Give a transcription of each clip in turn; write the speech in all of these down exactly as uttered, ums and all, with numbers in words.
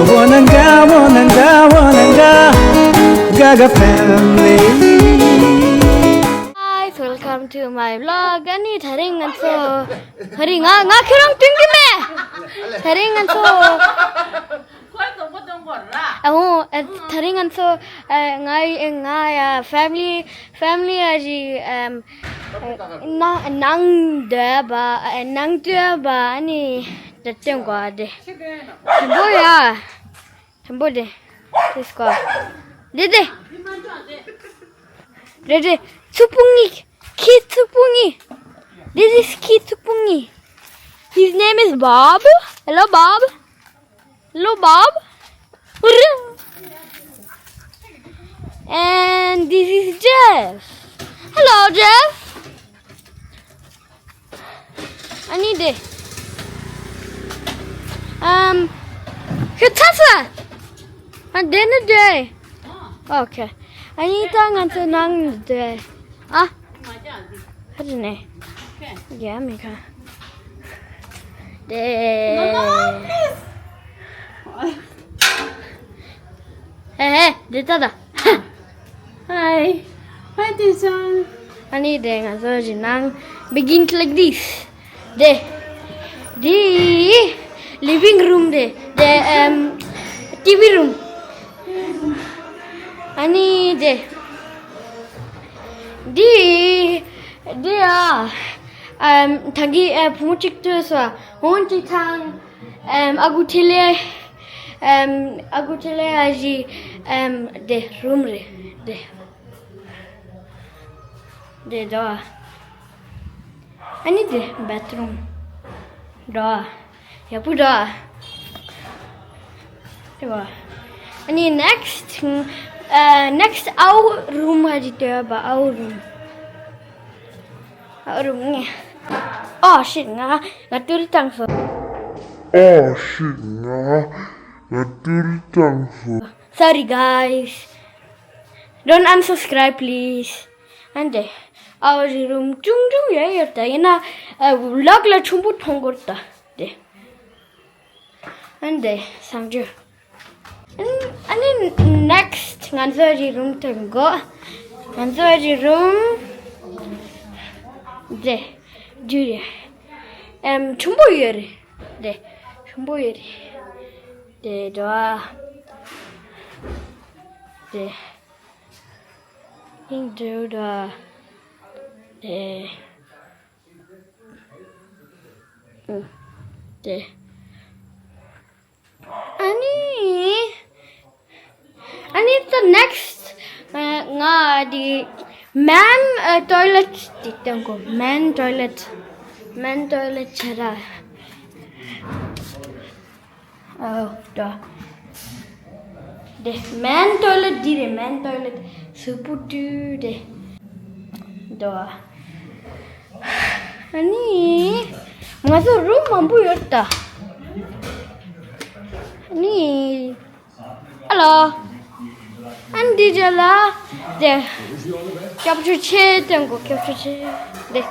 Wananga, wananga, wananga, Gaga family. Guys, welcome to my vlog. ཨ་ནི་དེ་རིང་ང་ཚོ། དེ་རིང་ང་ང་ཁྱེད་རང་སྟོན་གྱི་མེད། དེ་རིང་ང་ཚོ། ཁོའི་གདོང་པ་སྟོན་དགོས་ར། ཨ་འོ། ཨ་དེ་རིང་ང་ཚོ། ཨ་ང་ཡི་ང་ཡ་family family ཨ་ཞིག་ཨམ། ནང་ནང་སྡོད་པ་ཨ་ནང་སྡོད་པ་ཨ་ནི་དེ་སྟོན་དགོས་ཨ་དེ། དེ་འདྲ་ཡ། དང་པོ་དེ། དེ་སྐོར། དེ་དེ། རེད་རེད། ཚུགས་པོ་གཉིས། ཁྱི་ཚུགས་པོ་གཉིས། This is ཁྱི་ཚུགས་པོ་གཉིས། His name is Bob. Hello, Bob. Hello, Bob. And this is Jeff. Hello, Jeff. ཨ་ནི་དེ། ཨམ། ཁྱོད་ཚ་ཚ། ཨ་དེ་ནི་དེ། ཨོ་ཁེ། ཨ་ནི་ད་ང་ཚོ་ནང་དེ། ཨ། ཧ་རི་ནས། རྒྱ་མི་ཁ། དེ། ཧེ་ཧེ་དེ་ད་ད། Hi. Hi, Tisan. ཨ་ནི་དེ་ང་ཚོ་རི་ནང་begin like this. དེ། དེ། living room དེ། དེ་ཨམ། TV room. ཨ་ནི་དེ། དེ། དེ་ཨ། ཨམ། ད་གི་ཨ་བུ་མོ་གཅིག་ལྟོས་སོ། འོན་ཅིག་ཐང་། ཨམ། ཨ་ཁུ་ཁྲི་ལེ། ཨམ། ཨ་ཁུ་ཁྲི་ལེ་ཨ་ཞི། ཨམ། དེ་རུམ་རེད་དེ། དེ་འགྲོ། ཨ་ནི་དེ་བེད་རུམ་འགྲོ། ཡག་པོ་འགྲོ། དེ་བ། ཨ་ནི་next ཨ་next our room ཨ་ཞི་དེ་བ་our room. ཨོ་རུམ་ངེ། Oh shit ང་ང་ཏུར་བཏང་སོང་། Oh shit ང་ང་ཏུར་བཏང་སོང་། Sorry guys. Don't unsubscribe please. ཨ་ནི་དེ། ཨོ་རི་རུམ་ཅུང་ཅུང་ཡོད་ཡོད་ད་ཡིན་ན། ཨ་vlog ལ་ཆུང་པོ་མཐོང་གོ་ད་དེ། ཨ་ནི་དེ་སང་རྒྱུ། ཨ་ནི་next ང་ཚོ་རི་རུམ་ཐོན་གོ། ང་ཚོ་རི་རུམ། དེ། རྒྱུ་རེད། ཨེམ་ཆུང་པོ་ཡོད་རེད། དེ། ཆུང་པོ་ཡོད་རེད། དེ་འགྲོ། དེ། ཡིན་འགྲོ་འགྲོ། དེ། དེ། ཨ་ནི། ཨ་ནི་the next ང་འདི་man toilet དེ་སྟོན་གོ། Man toilet. Man toilet བྱ་ར། ཨོ་ད། དེ་man toilet འདི་རེད། Man toilet སུ་པུ་ཏུ་དེ། ད། ཨ་ནི། ང་ཚོ་རུམ་མང་པོ་ཡོད་ད། ཨ་ནི། ཨ་ལོ། ཨ་ནི་འདི་རེད་ལ། དེ། སྐྱབས་བཅོལ་ཆས་སྟོན་གོ། སྐྱབས་བཅོལ་ཆས། དེ།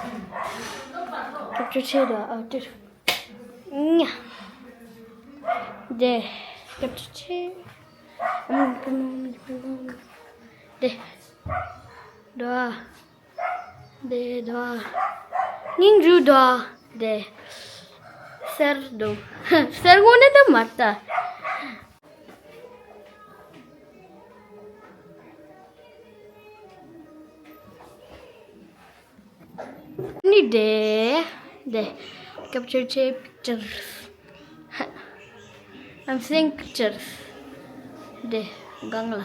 སྐྱབས་བཅོལ་ཆས་ད་ཨ་ཏི། ཉ། དེ། སྐྱབས་བཅོལ་ཆས། དེ། འགྲོ། དེ་འགྲོ། སྙིང་རུས་འགྲོ། དེ། གསེར་འདུག་གསེར་དངོས་གནས་ད་མ་རེད་ད། ནི་དེ། དེ། སྐྱབས་བཅོལ་ཆས་pictures. I'm seeing pictures. དེ། སྒང་ལ།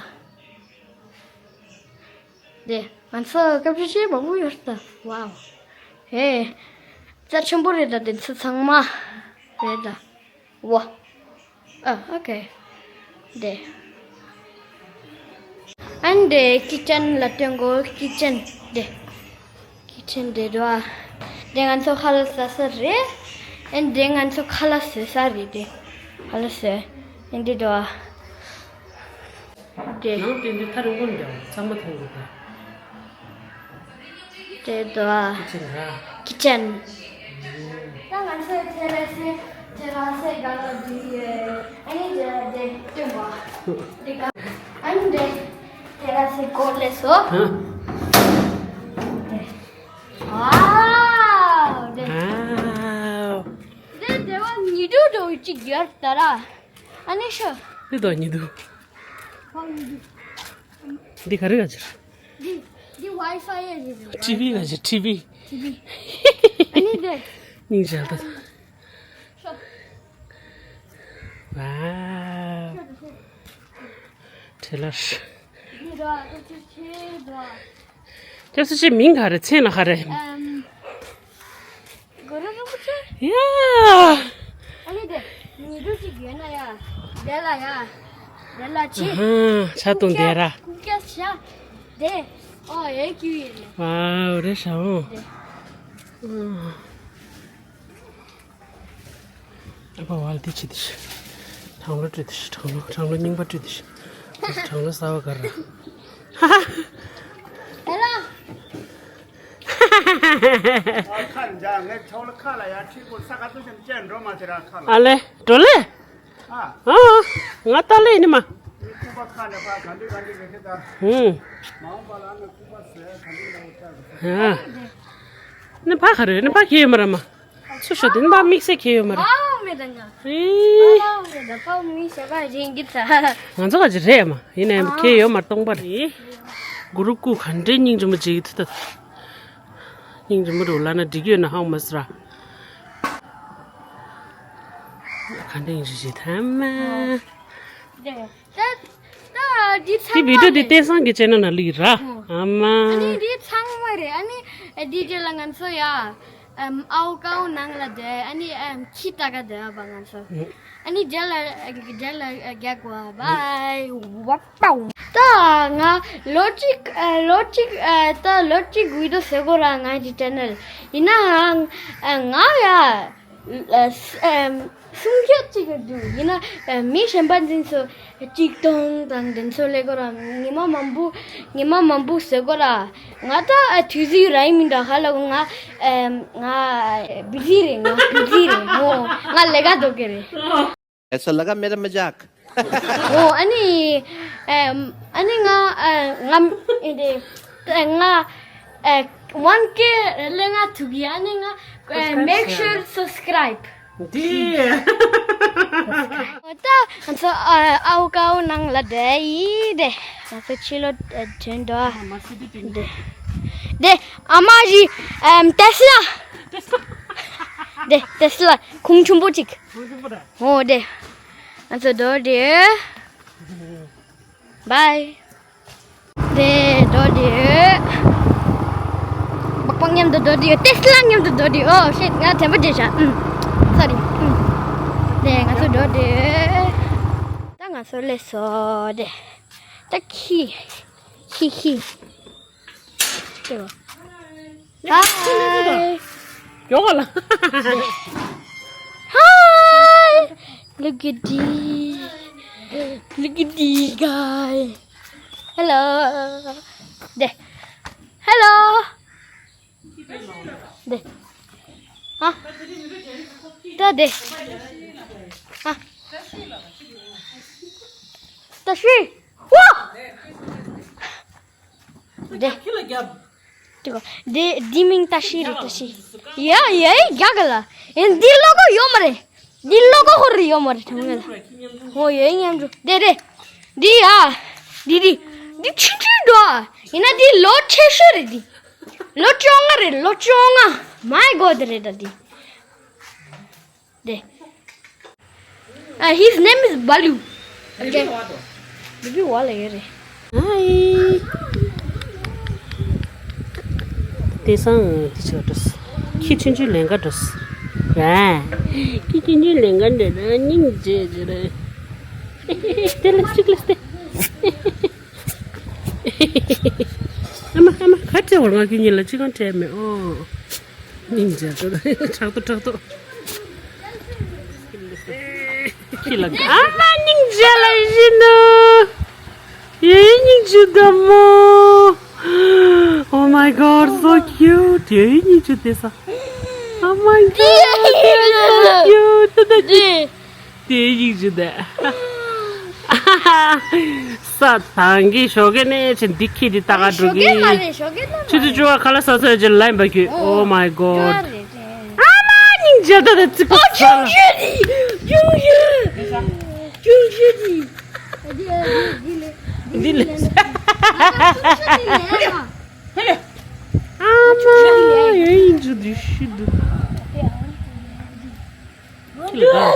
དེ། ང་ཚོ་སྐྱབས་བཅོལ་ཆས་མང་པོ་ཡོད་ད། Wow. ཧེ། རྩ་ཆེན་པོ་རེད་ད་དེ་ཚོ་ཚང་མ། རེད་ད། ཝ། ཨ། Okay. དེ། ཨན་དེ་kitchen ལ་སྟོན་གོ། Kitchen དེ། Kitchen དེ་རོ། དེ་ང་ཚོ་ཁ་ལག་ཟ་ས་རེད། ཨན་དེ་ང་ཚོ་ཁ་ལག་བཟོ་ས་རེད་དེ། ཁ་ལག་བཟོ། ཨན་དེ་རོ། དེ། ནང་དེ་འདི་ཐ་རུང་གོ་འདྲ་ཚང་མ་མཐོང་གི་ད། དེ་དོ། Kitchen ར། Kitchen. ད་ང་ཚོའི་ཐེ་རེ་སི། ཏེ་ར་སེ་ག་ལ་དུ་ཡེ། ཨ་ནི་ཏེ་ར་སེ་སྟོན་པ། ཏེ་ག་ཨ་ནི་ཏེ་ཏེ་ར་སེ་གོ་ལེ་སོ། ཧ། ཏེ། ཝའོ། ཏེ། ཝའོ། ཏེ་ཏེ་བ་ཉི་དུ་དུ་ཅིག་ཡོད་ད་ར། ཨ་ནི་ཤོ། ཏེ་དོ་ཉི་དུ། ཏེ་ག་རེ་ག་ཅིར། ཏེ་ཏེ་ཝའི་ཕའི་ཡ་ཏེ། ཊི་ཝི་ག་ཅིར་ཊི་ཝི། ཊི་ཝི། ཨ་ནི་ཏེ། སྙིང་རྗེ་ད། ཝའོ། ཁྲེ་ལར། སྐྱབས་སུ་མཆི། མིང་ག་རེ། མཚན་ལ་ག་རེ། ཨམ། གུ་རུ་རིན་པོ་ཆེ། ཡ། ཨ་ནི་ཏེ་ཉི་དུ་ཅིག་ཡོད་ན་ཡ། ཏེ་ལ་ཡ། ཏེ་ལ་ཅི། ཨ་ཆ་ཏུང་ཏེ་ར། ཀུ་ཀྱ་ཤ། ཏེ། ཨོ་ཡེ་ཀྱུ་ཡེ་ནི། ཝའོ་རེ་ཤ་འོ། ཏེ། ཨ། ཨ་ཕ་ཝལ་ཏི་ཆི་དི་ཤི། གྲང་ལོ་སྤྲོད་དི་ཤི། གྲང་ལོ་གྲང་ལོ་རྙིང་པ་སྤྲོད་དི་ཤི། གྲང་ལོ་གསར་བ་ག་ར། ཧ་ཧ། ཧེ་ལོ། ཨ་ཁ་འཇག་ངས་ཆོག་ལ་ཁ་ལ་ཡ་ཁྲིད་གོ་ས་ཁ་ཏུ་ཞིམ་ཅན་འགྲོ་མ་ཟེར་ར་ཁ་ལ། ཨ་ལེ་འགྲོ་ལེ། ཨ། ཨ། ང་ལྟ་ལེ་ཡིན་ནི་མ། ངས་སྐུ་པ་ཁ་ནས་ཕ་ག་འདྲི་ག་འདྲི་ག་ཁེ་ད། ཧུམ། མ་འོངས་པ་ལ་ནི་སྐུ་པ་ཟེར་ག་འདྲི་ལ་འོ་ཆ་གི། ཨ། ནི་ཕ་ག་རེ་ནི་ཕ་ཁེ་ཡོད་མ་ར་མ། ཚུར་ཤོག་དེ་ནི་ཕ་དམིགས་བསལ་ཁེ་ཡོད་མ་རེད། ཨའོ་མེད་ད་ང་། ཨེ། ཨའོ་མེད་ད་ཕ་མི་ཤ་ག་རིང་གི་ད། ང་ཚོ་ག་ཅི་རེད་མ་ཡིན་ནའི་ཨ། ཁེ་ཡོད་མ་སྟོང་པ་རེད། གུ་རུ་སྐུ་ག་འདྲའི་སྙིང་རྗེ་མོ་བྱེད་ཀྱི་ཐུབ་ད། སྙིང་རྗེ་མོ་རུ་ལ་ན་འགྲིག་ཡོད་ན་ཧང་མ་སི་ར། ག་འདྲའི་སྙིང་རྗེ་བྱེད་ཐབས་མ། ད་ད་འདི་ཚང་མ་རེད། འདི་བི་ཌིའོ་འདི་བསྟན་སང་གི་ཅེ་ནལ་ནང་ལ་ཡིན་ར། ཨོ། ཨ་མ། ཨ་ནི་འདི་ཚང་མ་རེད། ཨ་ནི་འདི་རྗེས་ལ་ང་ཚོ་ཡ་ཨམ་ཨའོ་ཀའོ་ནང་ལ་སྡོད། ཨ་ནི་ཨམ་ཁྱི་ལྟ་ག་སྡོད་ཨ་པ་ང་ཚོ། ཨ་ནི་རྗེས་ལ་རྗེས་ལ་རྒྱག་གོ་བའི་ཝ་པའོ། ད་ང་ལོ་གཅིག་ལོ་གཅིག་ད་ལོ་གཅིག་བི་ཌིའོ་བཟོ་གོ་ར་ང་གི་ཅེ་ནལ་ཡིན་ནའང་ང་ཡ། ཨ་ཨམ་སུམ་བརྒྱ་གཅིག་གི་འདུག་ཡིན་ན་ཨ་མི་གཞན་པ་འཛིན་ཚོ་གཅིག་སྟོང་དང་དེ་ཚོ་ལས་ཀ་ར་ཉི་མ་མང་པོ་ཉི་མ་མང་པོ་བཟོས་ཀ་ར། ང་ད་ཨ་དུས་ཚོད་རག་གི་མི་འདུག་ཧ་ལ་གོ་ང་ཨམ་ང་བི་ཛི་རེད། ང་བི་ཛི་རེད། ཧོ་ང་ལས་ཀ་འདུག་གི་རེད། ऐसा लगा मेरा मजाक। ཨོ་ཨ་ནི་ཨམ་ཨ་ནི་ང་ཨ་ང་ཨེ་དེ་ང་ཨ་ཝན་ཀེ་ལས་ང་ཐུག་གི། ཨ་ནི་ང་ཨ་make sure subscribe། འདི། ད་ང་ཚོ་ཨ་ཨའོ་ཀའོ་ནང་ལ་བསྡད་ཡིན་ཏེ། ང་ཚོ་ཕྱི་ལོགས་ཨ་ཐོན་འདུག་ཨ། འདི་འདི་ཨ་མ་ཞིག་ཨམ་ཏེ་སི་ལ། འདི་ཏེ་སི་ལ་ཁུང་ཆུང་པོ་ཅིག་ཁུང་ཆུང་པོ་ར། འོ་འདི། ང་ཚོ་འདུག་འདི། བའི། དེ་འགྲོ་དུས། པག་པག་མཉམ་དུ་འགྲོ་དུས། ཏེ་སི་ལ་མཉམ་དུ་འགྲོ་དུས། ཨོ་ཤིཊ། ང་དྲན་པ་བརྗེད་བཞག་ཨུམ། སོ་རི། ཨུམ། དེ་ང་ཚོ་འགྲོ་དུས། ད་ང་ཚོ་སླེབས་སོང་། དེ། ད་ཁི། ཁི་ཁི། དེ་བ། Hi. ཡོང་ག་ལ། Hi. Look at this. Look at this guy. Hello. དེ། Hello. དེ། ཨ། ད་དེ། ཨ། ད་ཤི། ཝ། དེ། ཁྱི་ལ་རྒྱབ། དེ་ག་དེ་འདི་མིང་ཏ་ཤི་རེད། ཏ་ཤི། ཡ་ཡ་རྒྱག་ག་ལ། ཨེ་འདི་ལོ་གོ་ཡོད་མ་རེད། འདི་ལོ་གོ་ཧོར་རེད་ཡོད་མ་རེད། དྲང་མོ་ལ། ཧོ་ཡོད་མཉམ་འགྲོ། དེ་རེད། འདི་ཡ། འདི་འདི། འདི་ཆུང་ཆུང་འགྲོ་ཨ། ཡིན་ན་འདི་ལོ་ཆེ་ཤོས་རེད་འདི། ལོ་བཅོ་ལྔ་རེད། ལོ་བཅོ་ལྔ། My God རེད་ད་འདི། དེ། Uh, his name is Balu. Okay. Baby wall area. Hi. དེ་སང་དེ་ཆོ་འགྲོ། ཁྱི་ཆུང་ཆུང་ལེན་ག་འགྲོ། ཡ། ཁྱི་ཆུང་ཆུང་ལེན་ག་འགྲོ་ན་སྙིང་རྗེ་རྗེ་རེད། དེ་ལ་གཅིག་ལ་སྟེ། ཨ་མ་ཨ་མ་ག་སྤྲད་བར་ང་ཁྱོད་གཉིས་ལ་གཅིག་ཀྱང་སྤྲད་མེད། ཨོ། སྙིང་རྗེ་ཏོ། ཕྲག་དོག་ཕྲག་དོག་ཁྱི་ལ་ཨ་མ་སྙིང་རྗེ་ལ་བཞིན་ནོ། ཡེ་སྙིང་རྗེ་དམ་མོ། Oh my God, so cute. ཡེ་སྙིང་རྗེ་དེ་ས། Oh my god, that's so cute. དེ་ཡིག་ཅི་དེ། ས་དང་གི་ཞོགས་ཀས་ནས་ཆེན་འདི་ཁྱི་འདི་ལྟ་ག་འགྲོ་གི། ཞོགས་ཀས་མ་རེད། ཆུ་ཚོད་བཅུ་པ་ཁ་ལག་ཟ་ཚོད་ཅིག་ལ་ཡིན་པ་གི། Oh my god. ཨ་མ་སྙིང་རྗེ་ད་ད་ཙི་ཀོ་ས་ལ། ཅུང་ཞུ་དེ། ཅུང་ཞུ། ཅུང་ཞུ་དེ། འདི་ལས། ཨ་མ་ཡོད་ཡིན་ཅུ་དེ་ཤི་དུ། ཁྱི་ལ་དགའ།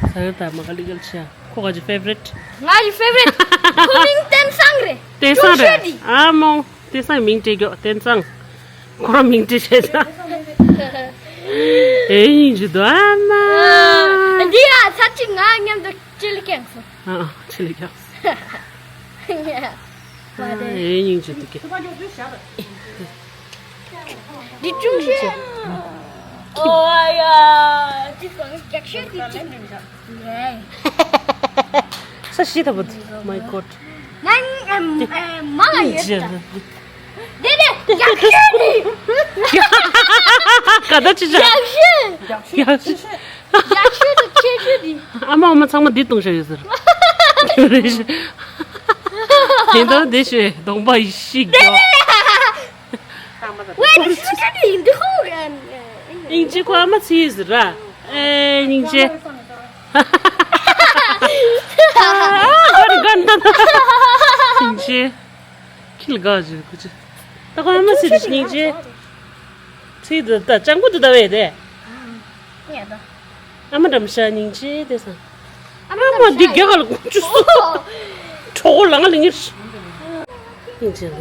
ས་ཡོད་ད་མ་ག་ལི་གལ་ཆེ། ཁོ་ག་ཅི་ཕེ་ཝ་རི་ཊི། ང་ཡི་ཕེ་ཝ་རི་ཊི། ཁོ་མིང་བསྟན་བཟང་རེད། བསྟན་བཟང་རེད། ཨ་མོ། བསྟན་བཟང་མིང་བྲིས་རྒྱོ་བསྟན་བཟང་། ཁོ་རང་མིང་བྲིས་བྱས་ཙང་། ཨེ་ཡིན་ཅི་དུ་ཨ་མ། འདི་ཡ་ཚར་གཅིག་ང་མཉམ་དུ་ཅི་ལི་ཀྱང་སོང་། ཨ་ཨ་ཅི་ལི་ཀྱང་སོང་། ཨེ་ཡིན་ཅི་དུ་ཀྱེ། འདི་ཅུང་ཞིག་ཨོ་ཡ། འདི་གང་རྒྱག་ཤེས་འདི་ཅི། ས་ཤི་ཐབས། My god. ང་ཨམ་ཨམ་མ་ལ་ཡོད་ད། དེ་ནས་རྒྱག་ཤེས་འདི། ག་ད་ཅི་ཅག་རྒྱག་ཤེས། རྒྱག་ཤེས། རྒྱག་ཤེས་དུ་ཆེ་ཤོས་འདི། ཨ་མ་ཨ་མ་ཚང་མ་འདི་གཏོང་བྱ་ཡོད་ཟེར། དེ་འདྲ་འདི་ཤོད་གདོང་པ་ཡི་ཤིག་རྒྱོ། ཝེ་ནི་སུ་ཁ་ནི་འདི་ཧོ་གན། སྙིང་རྗེ་ཁོ་ཨ་མ་ཚིས་ར། ཨེ་སྙིང་རྗེ། ཨ་གན་གན་ད་ད། སྙིང་རྗེ། ཁྱི་ལ་དགའ་ཞིག་ཁུ་ཆེ། ད་ཁོ་ཨ་མ་ཚིས་ར་སྙིང་རྗེ། ཚིས་ད་ད་ལྕང་པོ་དུ་ད་བས་དེ། ཨ་མ་འགྲམ་ཤ་སྙིང་རྗེ་དེ་སང་། ཨ་མ་འདི་རྒྱ་གར་ལ་ཀུ་ཅུ་སུ། གྲོགས་ལང་ལིང་ངེར། སྙིང་རྗེ་ལ།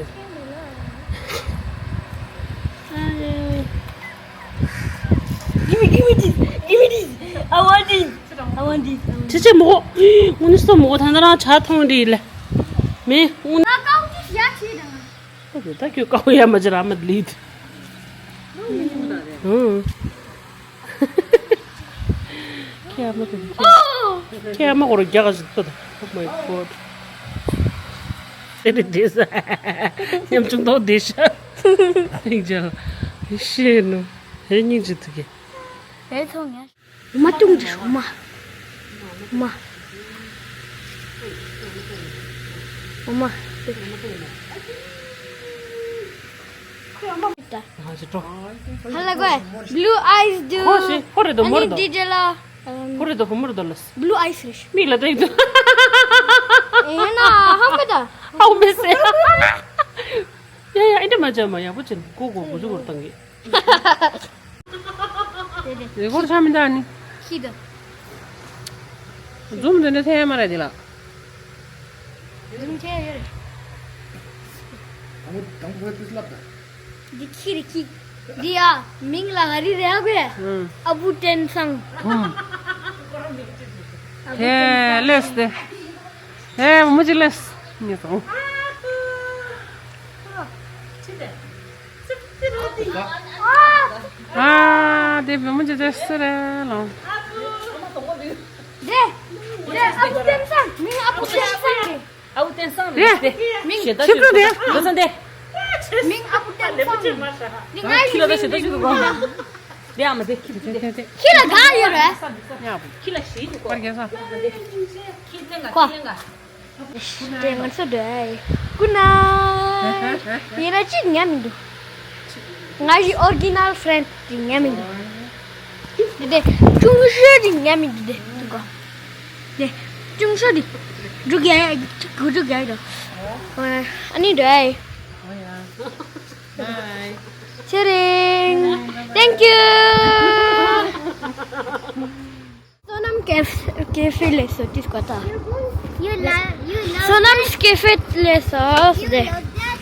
Give me, give me this, give me this. I want this. I want this. ཁྱི་ཆེ་མོ། དངོས་གནས་སོ་མོ་ད་ན་རང་ཆ་ཐོང་འདི་ལ། མེ། ང་ཀའུ་ཅི་ཡ་ཆེ་དང་། ད་ཁྱོད་ཀའུ་ཡ་མ་ཅི་ར་མ་ལི། ཧུང་། ཁྱེད་ཨ་མ་དང་ཁྱེད། ཁྱེད་ཨ་མ་ཁོ་རང་རྒྱ་གར་ཞིག་ཏུ། Oh my god. དེ་རེད་དེ་ས། ཉམ་ཆུང་ཏོག་དེ་ཤ། ཐེངས་ཅག་ཤེས་ནོ། ཧེ་སྙིང་རྗེ་ཐུག་གི། ཧེ་ཐོང་ཡ། མ་ཏུང་དེ་ཤོ་མ། མ། མ། ཧ་ལ་གོ། Blue eyes དུ། ཁོ་ཞིག་ཁོ་རེད་དོ་མོ་རེད་དོ། ཨ་ནི་འདི་འདྲ་ལ། ཁོ་རེད་དོ་བུ་མོ་རེད་དོ་ལ། Blue eyes རེད། མིག་ལ་ཏེག་དོ། ཨེ་ན་ཧམ་པ་ད། ཧམ་པ་སེ། ཡ་ཡ་ཨེ་འདྲ་མ་བྱ་མ་ཡག་པོ་བྱེད་ནི་ཀོ་ཀོ་གོ་ཅུ་གོར་བཏང་གི། རེ་སྐོར་ཆ་མི་འདྲ་ནི། ཁྱི་དང་། འཛུམ་དེ་འདྲ་ཐེ་མ་རེད་དེ་ལ། འཛུམ་ཐེ་ཡོད་རེད། དང་པོ་དང་པོ་དེ་ལབ་ད། འདི་ཁྱི་རེད་ཁྱི། འདི་ཡ་མིང་ལ་ཨ་རི་རེད་ཨ་གོ། ཨ་བུ་བསྟན་བཟང་། ཨ་བུ་བསྟན་བཟང་། ལེས་ཏེ། ཧེ་མུ་ཅི་ལེས། ཉེ་སོང་། ཨ་དེ་བུ་མུ་ཅི་ལེས་སུ་རེད་ལོ། རེད། རེད་ཨ་བུ་བསྟན་བཟང་། མིང་ཨ་བུ་བསྟན་བཟང་རེད། ཨ་བུ་བསྟན་བཟང་རེད་དེ། མིང་ཞེ་ད་ཁྱི་ཤོད་ཚོ་དེ། ལོ་ཚོད་དེ། མིང་ཨ་བུ་བསྟན་བཟང་རེད། ནི་ང་ཡི་ཁྱི་ལ་ད་ཞེ་ད་ཤོད་དུ་གོ། དེ་ཨ་མ་དེ་ཁྱི་དེ་དེ་དེ། ཁྱི་ལ་ག་ཡོད་རེད། ཁྱི་ལ་ཞེ་དུ་གོ། ཁྱི་ལེན་ག་ཁྱི་ལེན་ག་དེ་ང་ཚོ་འདྲ་ཨེ། Good night. ཡིན་ན་གཅིག་ཉམས་མི་འདུག་ང་ཞི་original friend དེ་ཉམས་མི་འདུག་དེ་དེ་ཅུང་ཤོས་དེ་ཉམས་མི་འདུག་དེ་འདུག་གོ་དེ་ཅུང་ཤོས་དེ་འགྲོ་གི་ཡ་འགྲོ་གི་ཡ་འགྲོ། ཨ་ནི་འདྲ་ཨེ། Bye. Cheering. Thank you. Sonam Caf- Cafe les sorties quoi t'as? You love, you love Sonam's Cafe les sorties. You love that?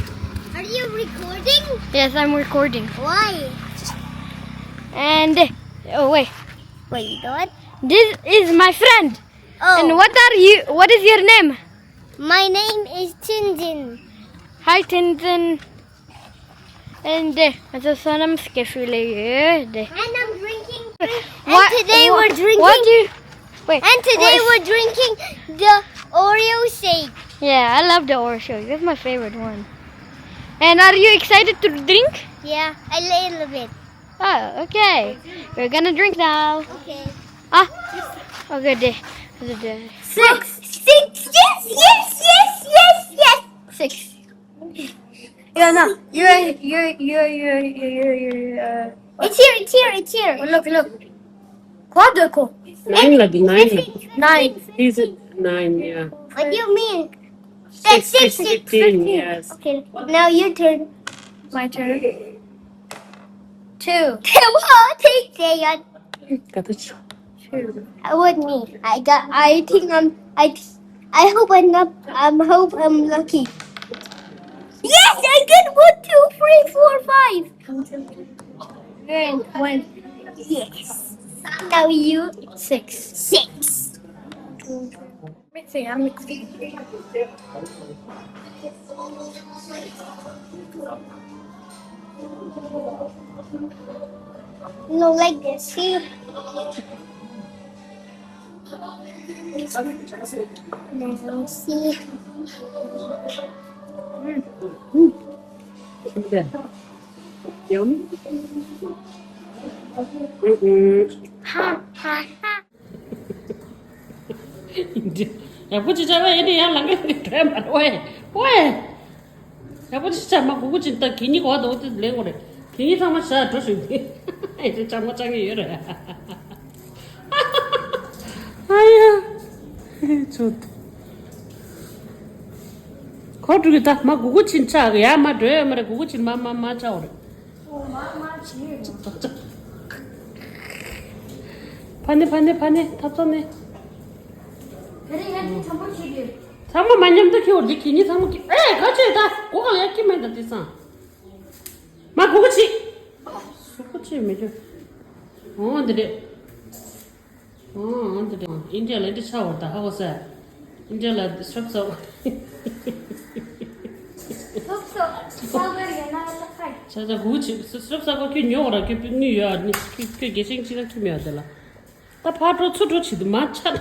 Are you recording? Yes, I'm recording. Why? And oh wait, wait, what? This is my friend. Oh. And what are you? What is your name? My name is Tinjin. Hi, Tinjin. And uh, it's a Sonam's Cafe. And I'm drinking. And today we're drinking. What do you? Wait. And today we're drinking the Oreo shake. Yeah, I love the Oreo shake. That's my favorite one. And are you excited to drink? Yeah, a little bit. Oh, okay. We're gonna drink now. Okay. Ah, okay, de- de- de- Six. Six. Yes, yes, yes, yes, yes. Six. Yeah, no. You're, you're, you're, you're, you're, you're, you're, uh, It's here, it's here, it's here. Oh, look, look. What the co? Nine, like, nine. Nine. Is it nine? Yeah. What do you mean? Six, six, six, fifteen, fifteen. Yes. Okay, now your turn. My turn. Two. What? Take the. Got it. Two. What me? I got. I think I'm. I. I hope I'm not. I hope I'm lucky. Yes, I get one, two, three, four, five. And one. Yes. Now you. Six. Six. Mixing, I'm mixing. No, like this. See? Now see. Yum. Mm-mm. Ha, ha, ha. ཡག་པོ་ཅིག་བྱ་བས། ཡིན་དེ་ཡང་ལང་ཀ་ལང་ཀ་འགྲོ་ཡ་མ་རེད། ཝེ། ཝེ། ཡག་པོ་ཅིག་བྱ། མ་སྒུག་སྒུག་ཅིག་ད་གད་སྙིགས་འོག་ཏུ་འོ་དེ་ལེན་དགོས་རེད། གད་སྙིགས་ཚང་མ་བྱ་འགྲོ་ཞུ་གི། ཨེ་ཅེ་ཅང་མ་ཅང་གི་ཡོད་རེད། ཨ་ཡ། ཚོད། ཁོ་འགྲོ་གི་ད། མ་སྒུག་སྒུག་ཅིག་ཆགས་ཡ་མ་འགྲོ་ཡ་མ་རེད། སྒུག་སྒུག་ཅིག་མ་མ་མ་ཆགས་འོ་རེད། ཕ་ནི་ཕ་ནི་ཕ་ནི་ཐབ་ཚང་ནི། ཚང་མ་མ་མཉམ་དུ་ཁྱེར་བ་འདི་གད་སྙིགས་ཚང་མ་ཁྱེར། ཨེ་ག་ཅེ་ད་སྒོ་ག་ལ་ཡ་ཁྱེར་མེད་ད་དེ་སང་། མ་སྒུག་གུ་ཅིག་སྒུག་གུ་ཅིག་མི་འགྱུར། འོ་འདི་རེད། ཨོ་འདི་འདྲ། ཨིན་ཌི་ཡ་ལ་འདི་ཆགས་འོ་ད་ཧ་གོ་ས། ཨིན་ཌི་ཡ་ལ་སྲབ་སྲབ། སྲབ་སྲབ་ས་བར་ཡོད་ན་ལ་ཁ། ཆ་ཆ་སྒུག་ཅིག་སྲབ་སྲབ་ས་གོ་ཁྱོད་ཉོ་ར་ཁྱོད་པིག་ནི་ཡོད་ཨ་ནི་ཁྱོད་ཁྱོད་རྒྱལ་ཞེན་ཅི་ར་ཁྱོད་མེད་ཨ་དེ་ལ། ད་ཕར་འགྲོ་ཚུར་འགྲོ་བྱེད་དུ་མ་ཆ།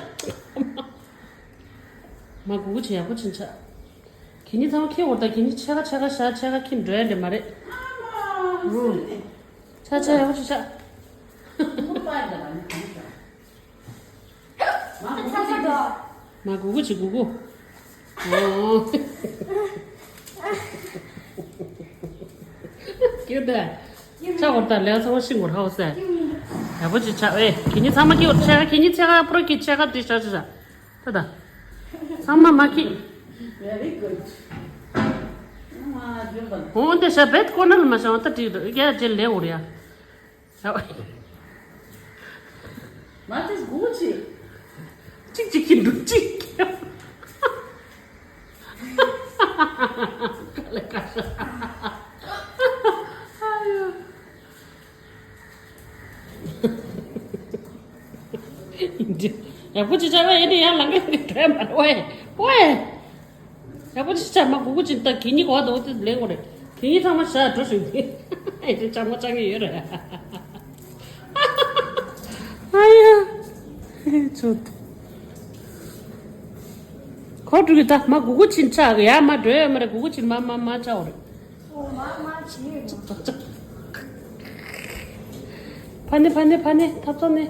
མ་སྒུག་ཅིག་ཡག་པོ་ཕྱིན་ཆ། གད་སྙིགས་ཚང་མ་ཁྱེར་འོ་ད་གད་སྙིགས་ཕྱེད་ཀ་ཕྱེད་ཀ་བཞག་ཕྱེད་ཀ་ཁྱེར་འགྲོ་ཡ་འདྲ་མ་རེད། ཨོ། ཆ་ཆ་ཡག་པོ་ཅིག་ཆ། མ་སྒུག་གུ་ཅིག་སྒུག་གུ། ཨོ། ཁྱོད་ད། ཆ་འོ་ད་ལས་ཚང་མ་ཤི་ངོ་ར་ཧོ་ས། ཡག་པོ་ཅིག་ཆ་ཨེ། གད་སྙིགས་ཚང་མ་ཁྱེར་འོ་ཕྱེད་ཀ་གད་སྙིགས་ཕྱེད་ཀ་པྲོ་ཁྱེར་ཕྱེད་ཀ་དེ་བཞག་བཞག་བཞག་ད་ད། ཚང་མ་མ་ཁྱེར། Very good. འོ་འདི་ཤ་བེད་ཀོ་ནལ་མ་ཤ་འོ་ད་དྲིག་རྒྱ་ཇེ་ལེ་འོ་ར་ཡ། ཤ་བ། མ་དེ་སྒུག་ཅིག་ཅིག་ཅིག་གི་འདུག་ཅིག་ཀ་ལེ་ཀ་ཤ། ཨ་ཡོ། ཡག་པོ་ཅིག་བྱ་བས། ཡིན་དེ་ཡང་ལང་ཀ་ལང་ཀ་འགྲོ་ཡ་མ་རེད། ཝེ། ཝེ། ཡག་པོ་ཅིག་བྱ། མ་སྒུག་གུ་ཅིག་ད་གད་སྙིགས་འོག་ཏུ་འོ་དེ་ལེན་དགོས་རེད། གད་སྙིགས་ཚང་མ་བཞག་འགྲོ་ཞུ་གི། ཨེ་ཅེ་ཅང་མ་ཅང་གི་ཡོད་རེད། ཨ་ཡ། ཚོད། ཁོ་འགྲོ་གི་ད། མ་སྒུག་གུ་ཕྱིན་ཆགས་ཡ་མ་འགྲོ་ཡ་མ་རེད། སྒུག་གུ་ཕྱིན་མ་མ་མ་ཆགས་འོ་རེད། ཕ་ནི་ཕ་ནི་ཕ་ནི་ཐབ་ཚང་ནི།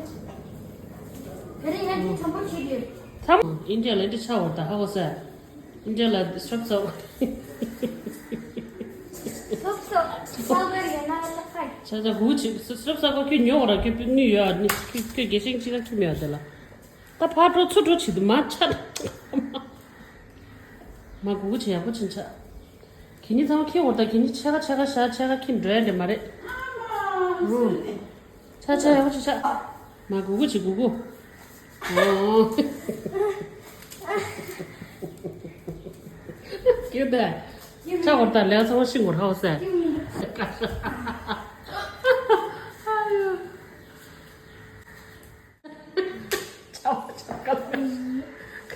ཨིན་ཌི་ཡ་ལ་འདི་ཆགས་འོ་ད་ཧ་གོ་ས། ཨིན་ཌི་ཡ་ལ་སྲབ་སྲབ། སྲབ་སྲབ་ས་བར་ཡོད་ན་ལ་ཁ། ཆ་ཆ་སྒུག་ཅིག་སྲབ་སྲབ་ས་གོ་ཁྱོད་ཉོ་ར་ཁྱོད་པིག་ནི་ཡོད་ཨ་ནི་ཁྱོད་ཁྱོད་རྒྱལ་ཞེན་ཅི་ར་ཁྱོད་མེད་ཨ་དེ་ལ། ད་ཕར་འགྲོ་ཚུར་འགྲོ་བྱེད་དུ་མ་ཆ། མ་སྒུག་གུ་ཅིག་ཡག་པོ་ཕྱིན་ཆ། གད་སྙིགས་ཚང་མ་ཁྱེར་འོ་ད་གད་སྙིགས་ཕྱེད་ཀ་ཕྱེད་ཀ་བཞག་ཕྱེད་ཀ་ཁྱེར་འགྲོ་ཡ་འདྲ་མ་རེད། ཨོ། ཆ་ཆ་ཡག་པོ་ཅིག་ཆ། མ་སྒུག་གུ་ཅིག་སྒུག་གུ། ཨོ། ཁྱོད་ད། ཆ་འོ་ད་ལས་ཚང་མ་ཤི་ངོ་ར་ཧོ་ས། ཨ་ཡོ།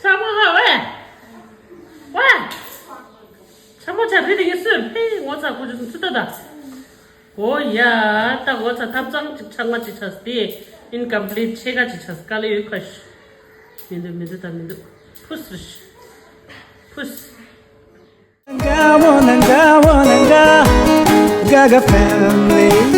ཆ་མོ་ཧ་ཝེ། ཝེ། ཆ་མོ་ཆ་རི་རི་གི་སུ་ཕི་ངོ་ཚ་གོ་ཅུ་སུ་ད་ད། ཨོ་ཡ། ད་ངོ་ཚ་ཐབ་ཚང་ཅིག་ཆ་ང་ཅིག་ཆ་སྟེ། ཨིན་ཀམ་པི་ལིཊ་ཕྱེད་ཀ་ཅིག་ཆ་སྐ་ལེ་ཡོད་ཁ་ཤི། མི་འདུག་མི་འདུག་ད་མི་འདུག་ཕུས་རི་ཤི། ཕུས། Gaga family.